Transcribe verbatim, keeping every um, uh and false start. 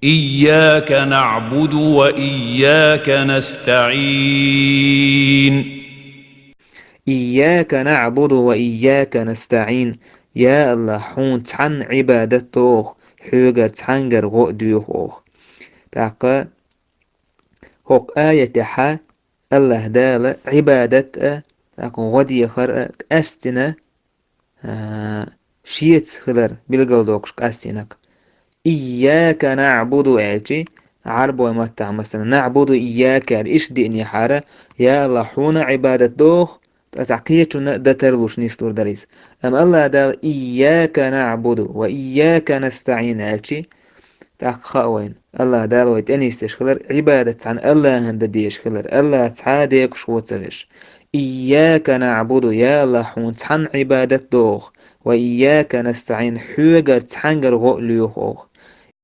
إياك نعبد وإياك نستعين. إياك نعبد وإياك نستعين. Я Аллахь, хьуна цхьанна Ӏибадат до оха, хьоьгара цхьаьнгара гӀо а доьху оха. ТӀаккха хӀокху аятехьа Аллахь Дала Ӏибадат а, тӀаккха гӀо дехар а къаьстина, а, шеца хилар билгалдоккхуш къастийнарг. «Ийяка наъбуду», аьлчи, Ӏарбой маттахь, масала, «наъбуду ийяка», аьлла, иштта диънехьара, я Аллахь, хьуна Ӏибадат до оха, ткъа цхьа кхечунна дан тарлуш нислур дара иза. Амма Аллахь Дала «ийяка наъбуду ва ийяка настаъин» аьлчи, тӀаккха хаьа вайна, Аллахь Дала вай тӀенисдеш хилар, Ӏибадат цхьана Аллахьана дан дезаш хилар, Аллахь цхьа а декъаш вон ца веш. «Ийяка наъбуду», я Аллахь, хьуна цхьанна Ӏибадат до оха, «ва ийяка настаъин», хьоьгара цхьаьнгара гӀо а лоьху оха.